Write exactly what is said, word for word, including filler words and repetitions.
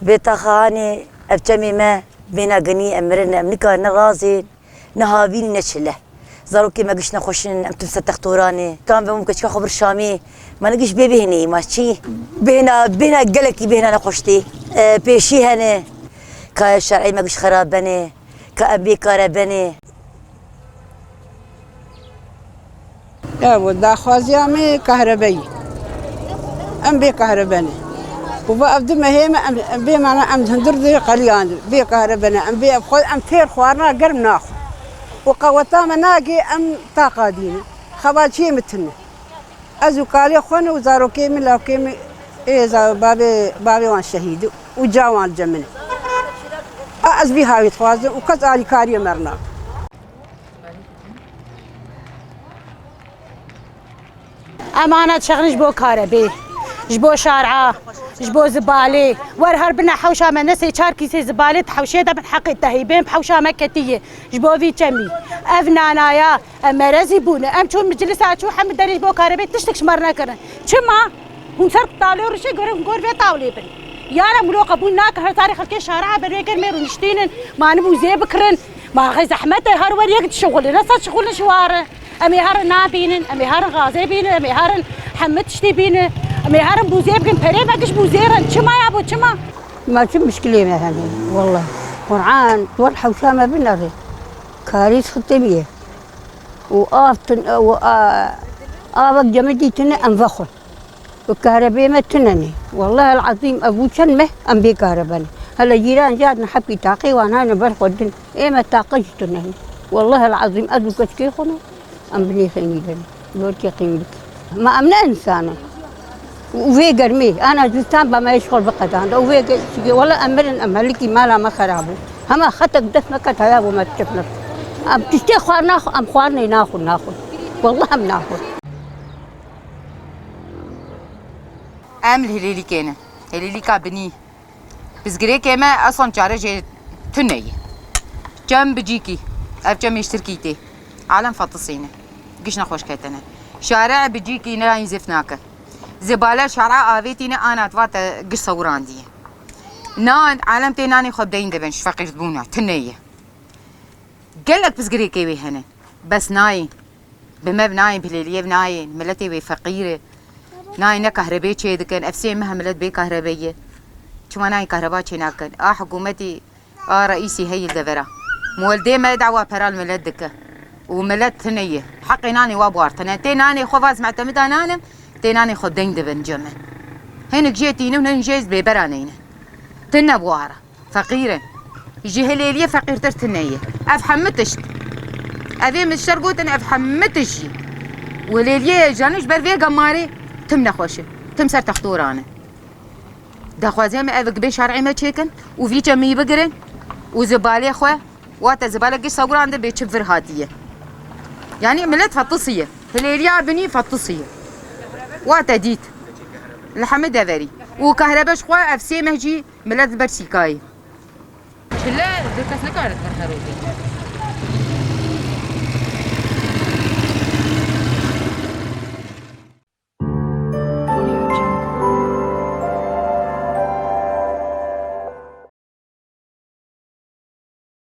Bê taxa hanê ev çemê me bêhna genî em mirin, em nikarine razên, ne havîn ne çile. Zarokê me giş nexweşin, em tim ser textoranê. Tam ve mumkeçika xwe bir Şamî. Me ne giş bê bêhneyî, ma çi? Bêhna, bêhna gelekî bêhna nexweş tê. E, pêşî hene. Ka şer'ê me giş xerab benê. Ka em bêkare benê. Evo, daxwaziya me kahrebe ye. Em bê kahrebe ne. Û va ev du mehê me, em, em bê me, em hundir di qeliyan, bê kahrebe ne. Em bê ev xwe, em têr xwarina germ naxwe. Û qeweta me nagê, em taqa dîne. Xebaçiyê me tune. Ez û kalê xwe ne û zarokê min, lawkê min, ê za-, bavê, bavê wan şehîd û ca wan li cem min e. A ez vî havî dixwazim û kes alîkariyê me re nake. Em ana dişexilin ji bo karebê, ji bo şara, ji bo zibalê. Wer her bine hewşa me ne sê çar kîsê zibalê di hewşê de bin heqê tehîbên bi hewşa me ketiye. Ji bo vî çemî. Ev nanaya, em merezî bûne. Em çûn miclisa çû hemî derê ji bo karebê tiştek ji me re nekirin. Çima? Hûn ser talê rişê gore hûn gor vê tawlê bin. Yara mulo qebûl nake, her zarê xelkê şara ber wê germê rûniştînin, ma ni bûzê bikirin. Ma xey zehmet e, her wer yek dişixulin, ne ser şixulin şiware. Em ê herin nabînin, em ê herin gazê bînin, em ê herin hemû tiştî bînin. Em ê herin bûzê bikin, perê vegiş bûzê rin. Çima ya bo, çima? Ma çi muşkilê me hene, wallah. Quran, tu hewşa me binere. Karî xitimiye. Û av tun, û a-, avek cemidî tune em vexwe. Û karebê me tune ne. Wallahil ezîm ev bû çend meh em bê karebe ne. Hele cîran jî hatin hepkî taqê wan hene ber xwe din. Ê me taqe jî tune ne. Wallahil ezîm ez û keçikê xwe ne. Em binê xeynî de ne. Lorkê qîmlik. Ma em ne însan in. Û vê germê, ana zivistan ba me ji xwe biqedanda. Û vê ge-, wela em mirin, em helikî mala me xerab bû. Hema xetek dest me ket heya bû me çep nebû. Em tiştê xwar naxwe, em xwarinê naxwin, naxwin. Wallah em naxwin. Em li Hilêlîkê ne. Hilêlîka binî. Pirsgirêkê me eslan çare jê tune ye. Çem bicîkî, ev çemê ji Tirkî tê. Alem fetisî ne. Giş nexweş ketine. Şare bicîkî ne, yîn zêf nake. Zibale şara avêtî ne, anat vate giş sewrandiye. Nan, alem tê nanê xwe bideyîn dibin, ji feqîr dibûna, tune ye. Gelek pirsgirêkê wê hene. Bes nayê. Bi me bi nayên, bi lêliyê bi nayên, miletê wê feqîr e. Nayên ne kahrebê çê dikin, ev sê meh milet bê kahrebê ye. Çima nayên kahreba çê nakin? A hikûmetî, a reîsî heyî li devera. Muweldê me dawa pera li milet dike. Û milet tune ye. Heqê nanê wa buartine. Tê nanê xwe vaz metemida nanim, tê nanê xwe deng dibin ceme. Hinek jê tînin, hinek jê bêbera neyne. Tune buara. Feqîr in. Ji Hilêliyê feqîrtir tune ye. Ev hemû tişt. Ev ê min şer gotin, ev hemû tişt jî. Û Hilêliyê jî ji ber vê gemarê tim nexweş in. Tim ser textoran in. Daxwazê me ev bê şerê me çêkin û vî çemî bigirin û zibalê xwe, wate zibale giş sewran de bê çi vir hatiye. Yanî milet fetisiye. Hilêliya binî fetisiye. Wate dît. Li hemû deverî. Û kahrebe ji xwe ev sê meh jî Milet li ber sîkayê. Çile du kes nikarin li vir herotê.